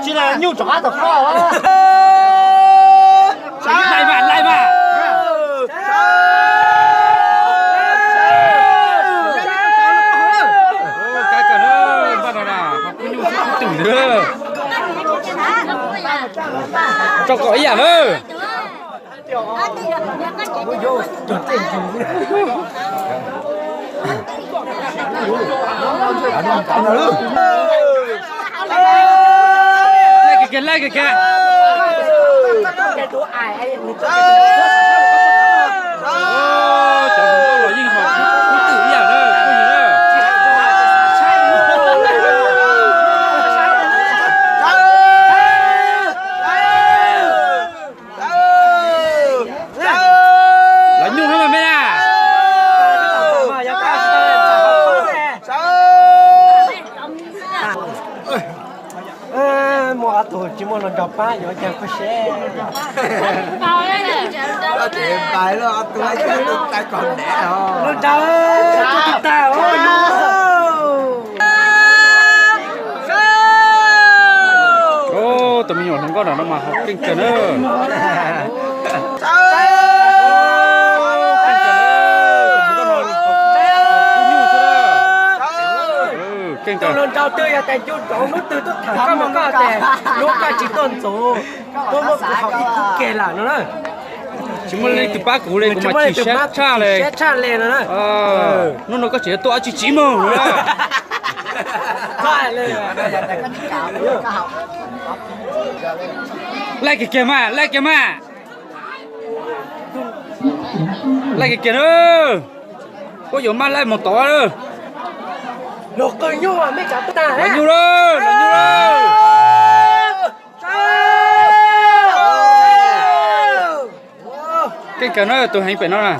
Tsis nyuj rov qab tom koj. Laij mas, laij mas. Kab kawg na, npaj no na, kuv nyuj xwb kuv twm ntag. Tso kom ib yam na. Laij kiag kiag, laij kiag kiag. Cov hluas nkauj los yeej haus kub twm ib yam na, phooj ywg na. Los nyuj hab mas me na. Muaj ob tug tsis muaj hluas nraug pab yuav cas kuj seb. Hluas nraug, tus tag. Tus me nyuam hluas nkauj no mas haus keej kawg na. Keej kawg. Hluas nraug twg yog tais ncu nraug hnub twg tuaj tham koj mas koj tias hnub koj tsis tuaj ntxuav, tuaj muab kuv haus ib kub ke lawm no na. Tsis muaj leej twg pab kuv li, kuv mas chim siab tshaj li. Siab tshaj li no na. Hnub no koj tseem yuav tuaj dab tsi tsiv mus no na. Laij kiag kiag mas, laij kiag mas. Laij kiag kiag na. Koj yuav maj laij mus tod. Los qw nyuj, los nyuj lawm, los nyuj lawm. Keej kawg na, tus heev pem no na.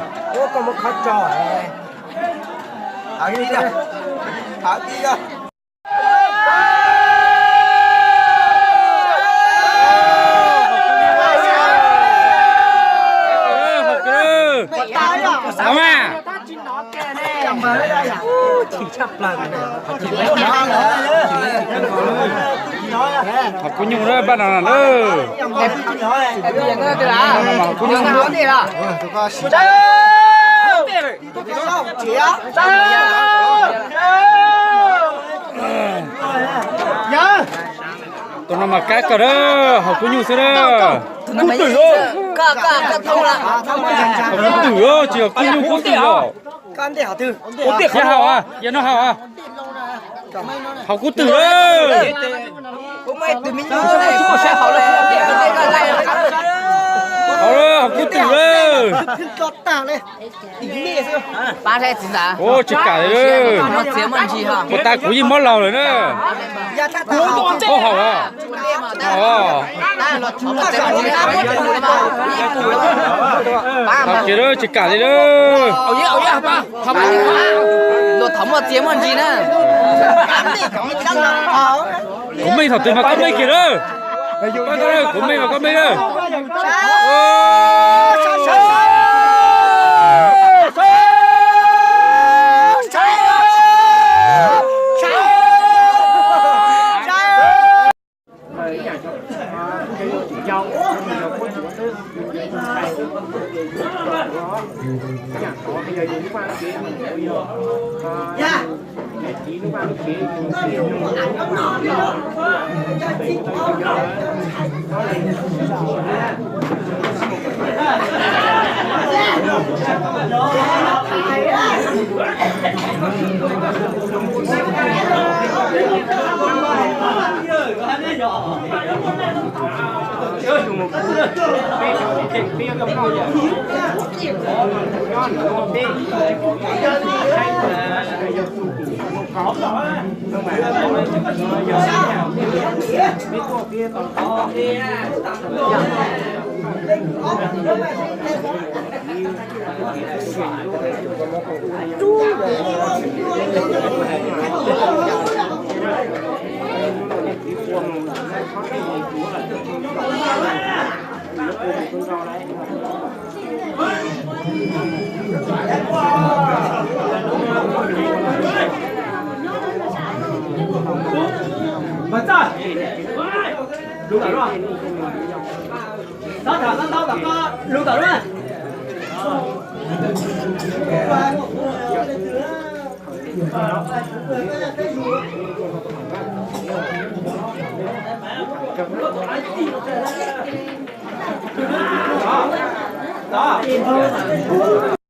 Haus kub nyuj na, npaj no na. Haus kub nyuj. Tus no mas kab kawg na, haus kub nyuj xwb na. Haus kub twm, tsis yog kub nyuj kub twm os. Yog haus, yog no haus. Haus kub twm lawm. Haus lawm, haus kub twm lawm. Ua tsis kam li. Puas tas kuv yeej mob laug lawm na. Koj haus los? Haus kiag lawm, tsis kam li lawm. Kuv meej thaum twg mas koj meej kiag lawm. Kuv meej mas koj meej lawm. Xav tham ntau ntau tom koj lus tom lub.